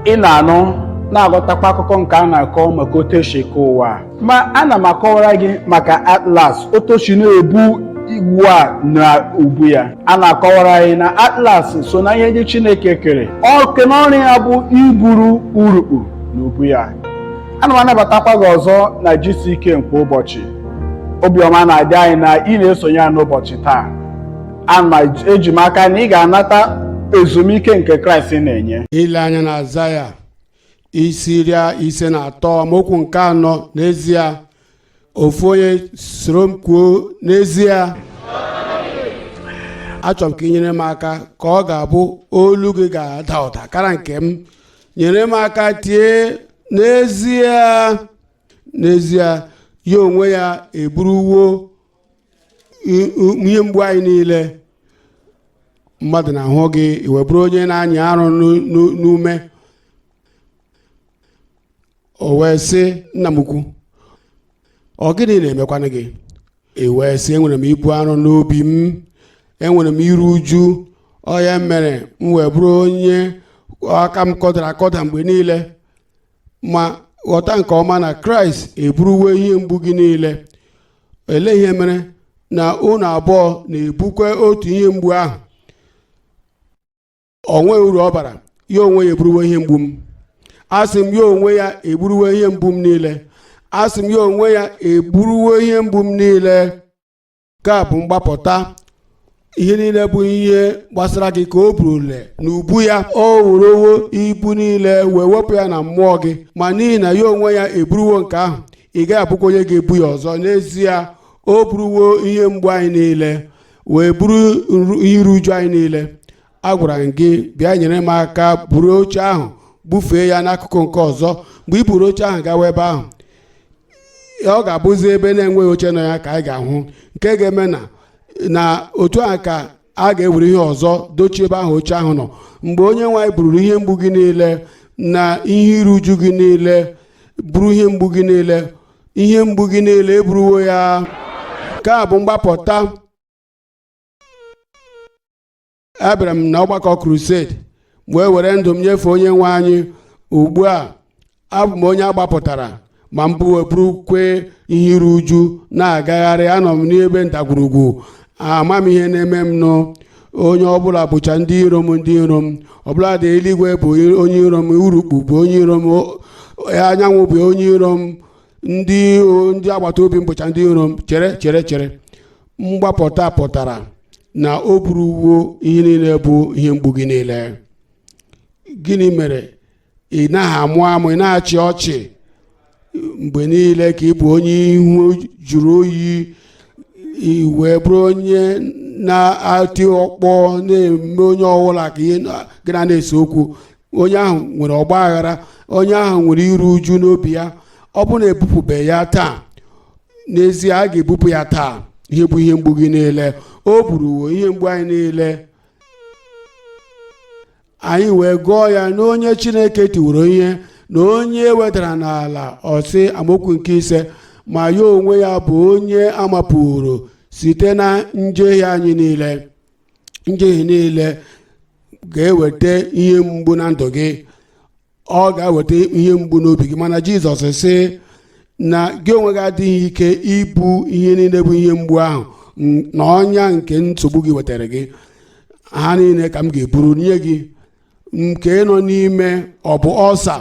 Ị na-anụ na-aghọtakwa akụkọ nke a na-akọ maka otu esi kee ụwa, ma ana m akọwara gị maka Atlas, otu o si na-ebu iwu a na ubu ya. A na-akọwara anyị na Atlas so na ihe ndị Chineke kere. Oke n'ọrụ ya bụ iburu urukpu n'ubu ya. Ana m anabatakwa gị ọzọ na GCK kwa ụbọchị. Obiọma na-adị anyị na ị na-esonye ya n'ụbọchị taa. Ana m eji m aka na ị ga-anata ezumike nke Kraịst na-enye. Ile anya na Aịzaya isi 53, amaokwu nke 4. N'ezie, ofu onye soro m kwuo, n'ezie. Achọrọ m ka ị nyere m aka, ka ọ ga-abụ olu gị ga-ada ụda kara nke m. Nyere m aka tie, n'ezie. N'ezie, ya onwe ya eburuwo ihe mgbu anyị niile. Mmadụ na-ahụ gị, i wee bụrụ onye na-anya arụ n'ume. O wee sị, "Nna m ukwu, ọ gịnị na-emekwanụ gị?" I wee sị, "Enwere m ibu arụ n'obi m, enwere m iru uju. Ọ ya mere m wee bụrụ onye aka m kọdara akọda mgbe niile." Ma ghọta nke ọma na Kraịst eburuwo ihe mgbu gị niile. Elee ihe mere na unu abụọ na-ebukwa otu ihe mgbu ahụ? O nweghị uru ọ bara. Ya onwe ya eburuwo ihe mgbu m. Asị m, ya onwe ya eburuwo ihe mgbu m niile. Asị m, ya onwe ya eburuwo ihe mgbu m niile. Nke a bụ mgbapụta. Ihe niile bụ ihe gbasara gị ka o burule n'ubu ya. O werewo ibu niile wee wepụ ya na mmụọ gị. Ma n'ihi na ya onwe ya eburuwo nke ahụ, ị gaghị abụkwa onye ga-ebu ya ọzọ. N'ezie, o buruwo ihe mgbu anyị niile, wee buru ihe iru uju anyị niile. Agwara m gị, bịa nyere m aka buru oche ahụ bufee ya n'akụkụ nke ọzọ. Mgbe i buru oche ahụ gawa ebe ahụ, ọ ga-abụzi ebe na-enweghị oche nọ ya ka anyị ga-ahụ nke ga-eme na otu a ka a ga-ewere ihe ọzọ dochie ebe ahụ oche ahụ nọ. Mgbe onye nwe anyị bururu ihe mgbu gị niile na ihe iru uju gị niile, buru ihe mgbu gị niile, ihe mgbu gị niile eburuwo ya. Nke a bụ mgbapụta. Abịara m na ọgbakọ crusade wee were ndụ m nyefee onye nwe anyị. Ugbu a abụ m onye agbapụtara, ma m burukwe ihe iru uju na-agagharị. Anọ m n'ebe ndagwurugwu, ama m ihe na-eme m nụ. Onye ọbụla bụcha ndị iro m, ndị iro m ọbụla dị. Eluigwe bụ onye iro m, urukpu bụ onye iro m, anyanwụ bụ onye iro m, ndị agbata obi m bụcha ndị iro m. Chere, chere, chere. Mgbapụta pụtara na o buruwo ihe niile bụ ihe mgbu gị niile. Gịnị mere ị naghị amụ amụ, ị na-achị ọchị mgbe niile, ka ị bụ onye ihu jụrụ oyi, i wee bụrụ onye na-ati ọkpọ, na-eme onye ọbụla ka ihe gị na na-ese okwu? Onye ahụ nwere ọgba aghara, onye ahụ nwere iru uju n'obi ya. Ọ bụrụ na ebupụbe ya taa, n'ezie a ga-ebupụ ya taa. Ihe bụ ihe mgbu gị niile, o buruwo ihe mgbu anyị niile. Anyị wee gụọ ya n'onye Chineke tiworo ihe na onye wetara n'ala. Ọ sị, amaokwu nke 5, ma ya onwe ya bụ onye amapụrụ site na njehie anyị niile. Njehie niile ga-eweta ihe mgbu na ndụ gị, ọ ga-eweta ihe mgbu n'obi gị. Mana Jizọs sị na gị onwe gị adịghị ike ibu ihe niile bụ ihe mgbu ahụ na ọnya nke nsogbu gị wetara gị. Ha niile ka m ga-eburu nye gị. Nke nọ n'ime, ọ bụ ọsa,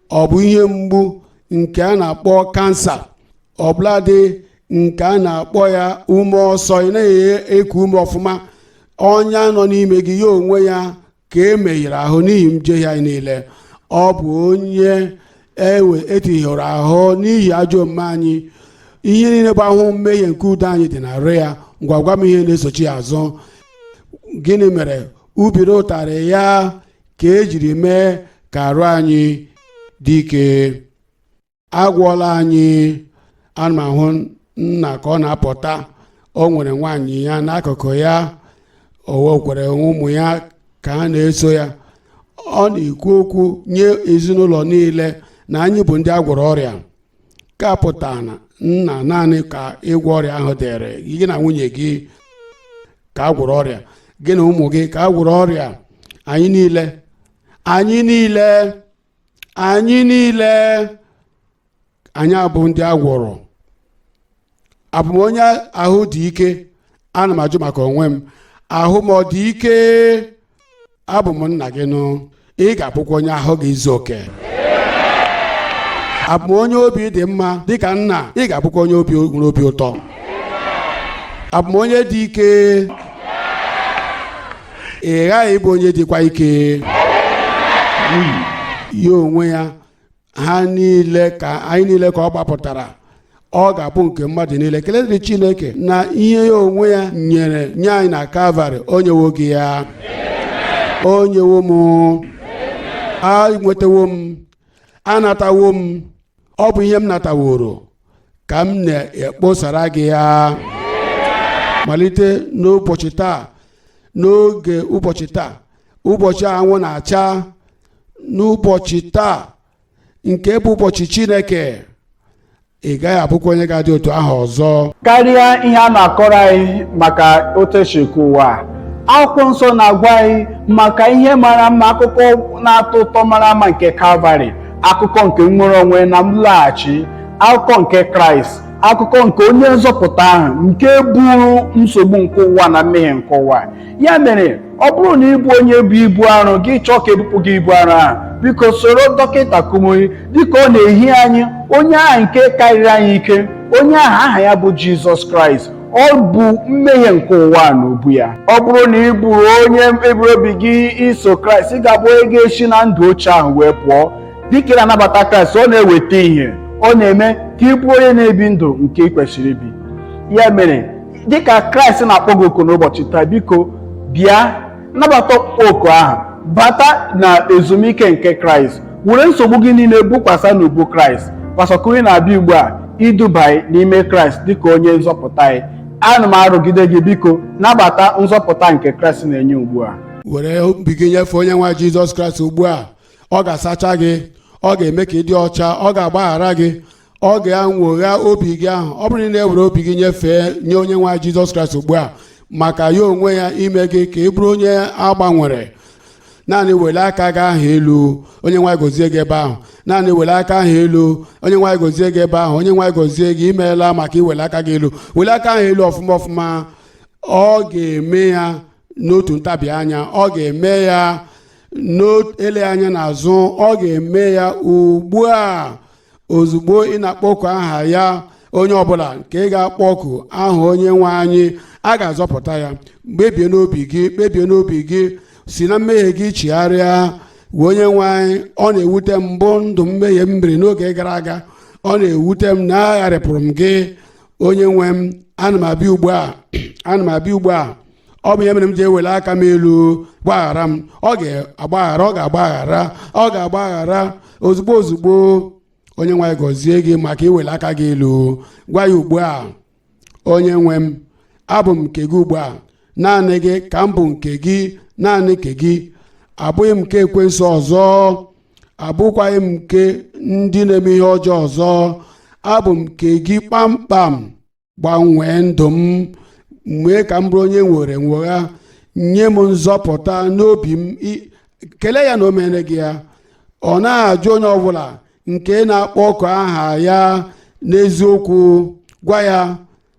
ọ bụ ihe mgbu nke a na-akpọ kansa, ọbụladị nke a na-akpọ ya ume ọsọ, ị naghị eku ume ọfụma, ọnya nọ n'ime gị, ya onwe ya ka e meghere ahụ n'ihi njehie anyị niile. Ọ bụ onye ewe etinyere ahụ n'ihi ajọ omume anyị. Ihe niile bụ ahụhụ mmehie nke udo anyị dị n'arụ ya. Ngwa, gwa m ihe na-esochi azụ. Gịnị mere ubiri ụtarị ya ka ejiri mee ka arụ anyị dị ike? Agwọla anyị. Ana m ahụ nna ka ọ na-apụta. O nwere nwaanyị ya n'akụkụ ya, o nwekwara ụmụ ya ka ha na-eso ya. Ọ na-ekwu okwu nye ezinụlọ niile na anyị bụ ndị a gwọrọ ọrịa. Ka pụta na nna naanị ka ịgwọ ọrịa ahụ dịrị gị na nwunye gị ka a gwọrọ ọrịa, gị na ụmụ gị ka a gwọrọ ọrịa. Anyị niile Anyị niile, anyị niile, anyị abụ ndị a gwọrọ. Abụ m onye ahụ dị ike? Ana m ajụ maka onwe m. Ahụ m ọ dị ike? Abụ m nna gị nụ. Ị ga-abụkwa onye ahụ gị izu oke. Abụ m onye obi dị mma dịka nna? Ị ga-abụkwa onye obi nwere obi ụtọ. Abụ m onye dị ike? Ị ghaghị ịbụ onye dịkwa ike. Ya onwe ya, ha niile ka anyị niile ka ọ gbapụtara. Ọ ga-abụ nke mmadụ niile. Ekele dịrị Chineke na ihe ya onwe ya nyere nye anyị na Kalvarị. O nyewo gị ya, o nyewo m, anwetawo m, anatawo m. Ọ bụ ihe m nataworo ka m na-ekposara gị ya. Malite n'ụbọchị taa, n'oge ụbọchị taa, ụbọchị anwụ na-acha, n'ụbọchị taa nke bụ ụbọchị Chineke, ị gaghị abụkwa onye ga-adị otu ahụ ọzọ. Karịa ihe a na-akọrọ anyị maka otu esi eke ụwa, akwụkwọ nsọ na-agwa anyị maka ihe mara mma, akụkọ na-atọ ụtọ mara mma nke Kalvarị, akụkọ nke nnwere onwe na nlaghachi, akụkọ nke Kraịst, akụkọ nke onye nzọpụta ahụ nke buru nsogbu nke ụwa na mmehie nke ụwa. Ya mere, ọ bụrụ na ị bụ onye bụ ibu arụ gị chọọ ka ebupụ gị ibu arụ ahụ, biko soro Dọkịta Kumuyi dịka ọ na-ehi anyị onye ahụ nke karịrị anyị ike, onye ahụ aha ya bụ Jizọs Kraịst. Ọ bụ mmehie nke ụwa n'ubu ya. Ọ bụrụ na ị bụrụ onye mkpebiri obi gị iso Kraịst, ị ga-abụ onye ga-esi na ndụ ochie ahụ wee pụọ. Dịka ị na-anabata Kraịst, ọ na-eweta ihe, ọ na-eme ka ị bụrụ onye na-ebi ndụ nke ị kwesịrị ibi. Ya mere, dịka Kraịst na-akpọ gị oku n'ụbọchị taa, biko bịa nabata ọkpụkpọ oku ahụ, bata na ezumike nke Kraịst, were nsogbu gị niile bukwasa n'ubu Kraịst. Pastọ Kumuyi na-abịa ugbu a iduba anyị n'ime Kraịst dịka onye nzọpụta anyị. Ana m arụgide gị, biko nabata nzọpụta nke Kraịst na-enye ugbu a. Were obi gị nyefee onye nwe Jizọs Kraịst ugbu a. Ọ ga-asacha gị, ọ ga-eme ka ị dị ọcha, ọ ga-agbaghara gị, ọ ga-anwogha obi gị ahụ. Ọ bụrụ na ị na-ewere obi gị nyefee nye onye nwe Jizọs Kraịst ugbu a, maka ya onwe ya ime gị ka ị bụrụ onye agbanwere, naanị were aka gị ahụ elu. Onye nwe gozie gị ebe ahụ. Naanị were aka ahụ elu. Onye nwe gozie gị ebe ahụ. Onye nwe gozie gị. Imeela maka iwere aka gị elu. Were aka ahụ elu ọfụma ọfụma. Ọ ga-eme ya n'otu ntabi anya. Ọ ga-eme ya n'ele anya n'azụ. Ọ ga-eme ya ugbu a, ozugbo ị na-akpọku aha ya. Onye ọbụla nke ga-akpọku aha onye nwe anyị, a ga-azọpụta ya. Kpebie n'obi gị, kpebie n'obi gị, si na mmehie gị chigharịa, gwa onye nwe anyị: ọ na-ewute m mbụ ndụ mmehie m biri n'oge gara aga. Ọ na-ewute m na agharịpụrụ m gị, onye nwe m. Ana m abịa ugbu a, ana m abịa ugbu a. Ọ bụ ihe mere m ji ewele aka m elu. Gbaghara m. Ọ ga-agbaghara, ọ ga-agbaghara, ọ ga-agbaghara ozugbo ozugbo. Onye nwe anyị gọzie gị maka iwele aka gị elu. Gwa ya ugbu a: onye nwe m, abụ m nke gị ugbu a. Naanị gị ka m bụ nke gị, naanị nke gị. Abụghị m nke ekwensu ọzọ, abụkwaghị m nke ndị na-eme ihe ọjọọ ọzọ. Abụ m nke gị kpamkpam. Gbanwee ndụ m, mee ka m bụrụ onye nwere nwogha, nye m nzọpụta n'obi m. Kelee ya na o mere gị ya. Ọ na-ajụ onye ọbụla nke na-akpọku aha ya n'eziokwu. Gwa ya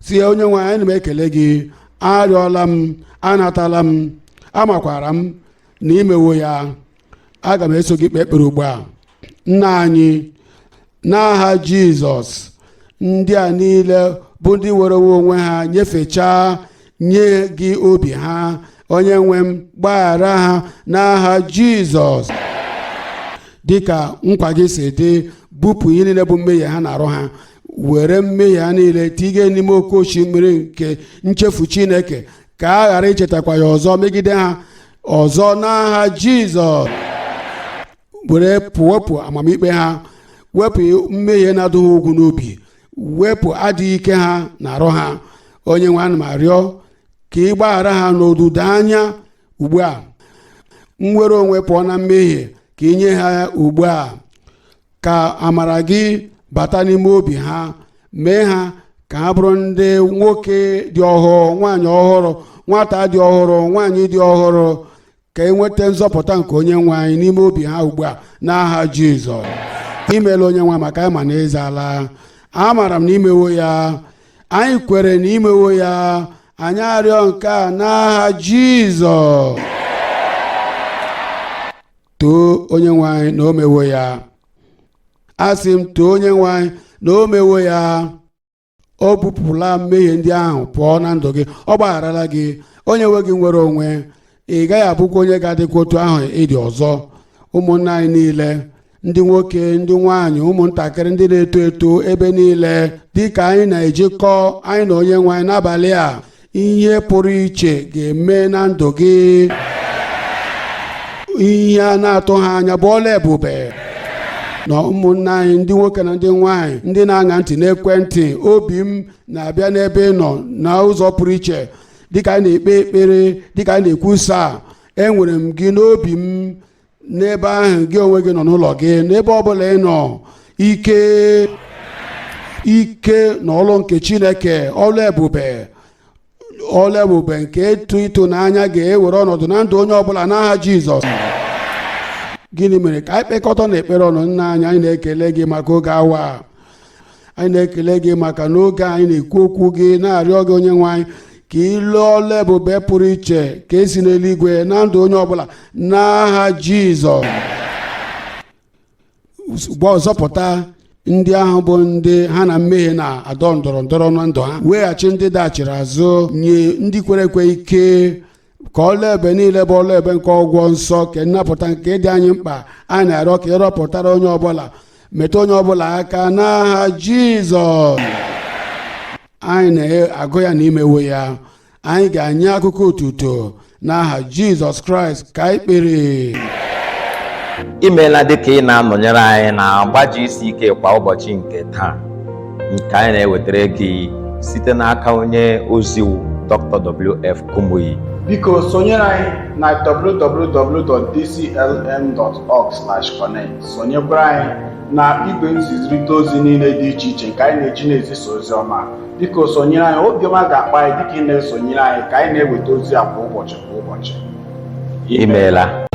si: onye nwe anyị, ana m ekele gị. Arịọla m, anatala m, amakwara m na imewo ya. Aga m eso gị kpee ekpere ugbu a. Nna anyị, n'aha Jizọs, ndị a niile bụ ndị were onwe ha nyefechaa nye gị obi ha, onye nwe m, gbaghara ha n'aha Jizọs. Dịka nkwa gị si dị, bupụ ihe niile bụ mmehie ha na-arụ ha. Were mmehie ha niile tinye n'ime oke osimiri nke nchefu Chineke, ka a ghara ichetakwa ya ọzọ megide ha ọzọ n'aha Jizọs. Were wepụ amamikpe ha, wepụ mmehie na-adụghị ugwu n'obi, wepụ adịghị ike ha na-arụ ha. Onye nwe, ana m arịọ ka ị gbaghara ha n'odudo anya ugbu a. Nnwere onwe pụọ na mmehie ka ị nye ha ugbu a. Ka amara gị bata n'ime obi ha, mee ha ka ha bụrụ ndị nwoke dị ọhụrụ, nwaanyị ọhụrụ, nwata dị ọhụrụ, nwaanyị dị ọhụrụ. Ka e nweta nzọpụta nke Onye nwe anyị n'ime obi ha ugbu a n'aha Jizọs. Imeela, Onye nwe, maka anyị ma na ịzala. Amaara m na imewo ya. Anyị kwere na imewo ya. Anyị arịọ nke a n'aha Jizọs. Too Onye nwe anyị na o mewo ya. Asị m, too Onye nwe anyị na o mewo ya. O bupụla mmehie ndị ahụ pụọ na ndụ gị. Ọ gbagharala gị. Onye nwe gị nwere onwe. Ị gaghị abụkwa onye ga-adịkwa otu ahụ ịdị ọzọ. Ụmụnna anyị niile, ndị nwoke, ndị nwanyị, ụmụntakịrị, ndị na-eto eto, ebe niile, dịka anyị na-ejikọ anyị na Onye nwe anyị n'abalị a, ihe pụrụ iche ga-eme na ndụ gị. Ihe a na-atụ ha anya bụ ọla ebube. Na ụmụnna anyị ndị nwoke na ndị nwanyị, ndị na-aṅa ntị n'ekwentị, obi m na-abịa n'ebe ị nọ na ụzọ pụrụ iche. Dịka anyị na-ekpe ekpere, dịka anyị na-ekwusa, enwere m gị n'obi m n'ebe ahụ gị onwe gị nọ n'ụlọ gị, n'ebe ọ bụla ị nọ. Ike, ike na ọlụ nke Chineke, ọlụ ebube, ọlụ ebube nke ịtụ ịtụnanya ga-ewere ọnọdụ na ndụ onye ọbụla n'aha Jizọs. Gịnị mere ka anyị kpekọta na ekpere ọnụ? Nna anyị, anyị na-ekele gị maka oge awa a. Anyị na-ekele gị maka n'oge anyị na-ekwu okwu gị, na-arịọ gị, Onye nwe anyị, ka ịlụ ọlụ ebube pụrụ iche ka esi n'eluigwe na ndụ onye ọbụla n'aha Jizọs. Gba zọpụta ndị ahụ bụ ndị ha na mmehie na-adọ ndọrọ ndọrọ na ndụ ha. Weghachi ndị daghachiri azụ. Nye ndị kwere ekwe ike ka ọlụ ebe niile bụ ọlụ ebe nke ọgwọ nsọ nke nnapụta nke dị anyị mkpa. Anyị na-arịọ ka ịrọpụtara onye ọbụla, metụ onye ọbụla aka n'aha Jizọs. Anyị na-agụ ya na imewo ya. Anyị ga-nye akụkọ otuto n'aha Jizọs Kraịst ka anyị kpere. Imeela dịka ị na-anọnyere anyị na agbaji isi ike kwa ụbọchị nke taa, nke anyị na-ewetara gị site n'aka onye oziwu Dr. W.F. Kumuyi. Biko sonyere anyị na www.dclm.org/connect. Sonyekwara anyị na igwe nzirịta ozi niile dị iche iche nke anyị na-eji na-ezisa ozi ọma. Biko sonyere anyị. Obiọma ga-akpa anyị dịka ị na-esonyere anyị ka anyị na-eweta ozi a kwa ụbọchị, kwa ụbọchị. Imeela.